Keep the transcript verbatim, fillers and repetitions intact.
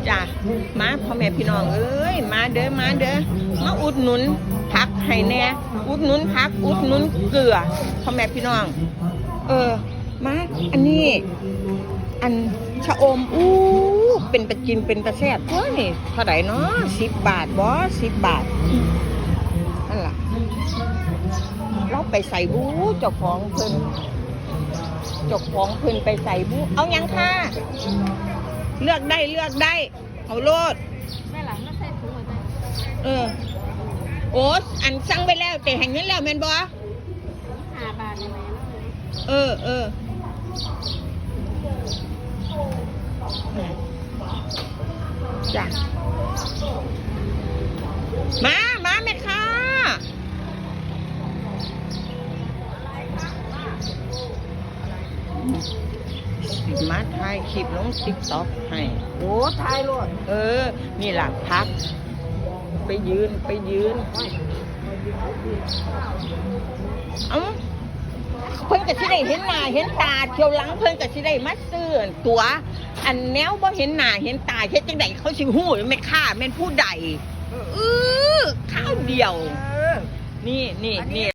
จ้ะ มาพ่อแม่พี่น้องเอ้ย มาเด้อ มาเด้อ มาอุดหนุนผักให้แหน่ อุดหนุนผัก อุดหนุนเกลือ พ่อแม่พี่น้อง เออ มา อันนี้ อันชะอม อู้ เป็นตากิน เป็นตาแซ่บ โอ้ย เท่าไหร่เนาะ สิบบาทบ่ สิบบาท นั่นล่ะ เราไปใส่บู เจ้าของเพิ่น เจ้าของเพิ่นไปใส่บู เอาหยังค่ะ เลือกได้ เลือกได้ เอาโลด แม่หลานมาใส่ถุงไว้จ้ะ เออ โอ้ อันสั่งไปแล้ว แต่ให้เงินแล้วแม่นบ่ ห้าบาทนี่แม่ เออ เออ จ้ะ มา มาแม่ค้า สิมาถ่ายคลิปลงติ๊กต็อกให้ โอ้ ถ่ายโลด เออ นี่ล่ะผัก ไปยืน ไปยืน เอ้า เพิ่นก็สิได้เห็นหน้าเห็นตา เที่ยวหลังเพิ่นก็สิได้มาซื้อตั๋ว อันแนวบ่เห็นหน้าเห็นตา เฮ็ดจั่งใดเขาสิฮู้แม่ค้าแม่นผู้ใด เออ คราวเดียว เออ นี่ นี่ อันนี้ นี่